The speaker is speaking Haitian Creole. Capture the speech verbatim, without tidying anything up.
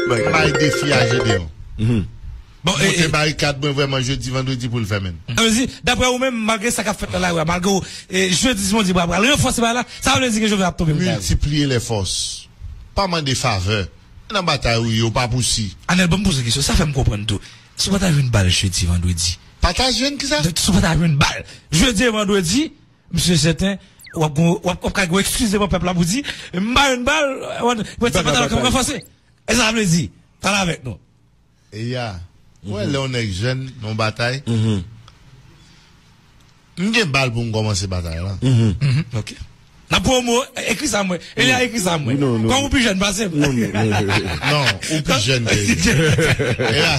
Bay defi a Jedeon. Bon, monte e, e, barikad mwen vrèman jedi, vandredi pou l fèmen. Sa vle di, daprè ou menm, malgre sa k ap fèt nan lari a, malgre ou, e, jedi, si Bondye pral ranfòse bagay la, sa vle di ke Jovenel ap tonbe pou bagay. Miltipliye lè fòs. Pa mande favè. Nan batay ou ye, ou pa pou si. Anèl, ban m poze kesyon. Sa fè m konprann tou. Si w pa ta jwenn bal jedi, vandredi. Pa ta jwenn kisa? Si w pa ta jwenn bal jedi e vandredi, m si e sèten, w ap gon, w ap, w ap ka gon eskiz devan pèp la pou di, m pa jwenn bal, w ap, w ap, w ap ranfòse. E sa vle di, pale avèk nou. E ya, ou wè lè yon nèg jèn nan yon batay, m gen bal pou m kòmanse batay la. Ok. N ap pran yon mo, ekri sa mwen. Elia, ekri sa mwen. Kòm ou pi jèn pase m. Non, ou pi jèn ke li. Elia,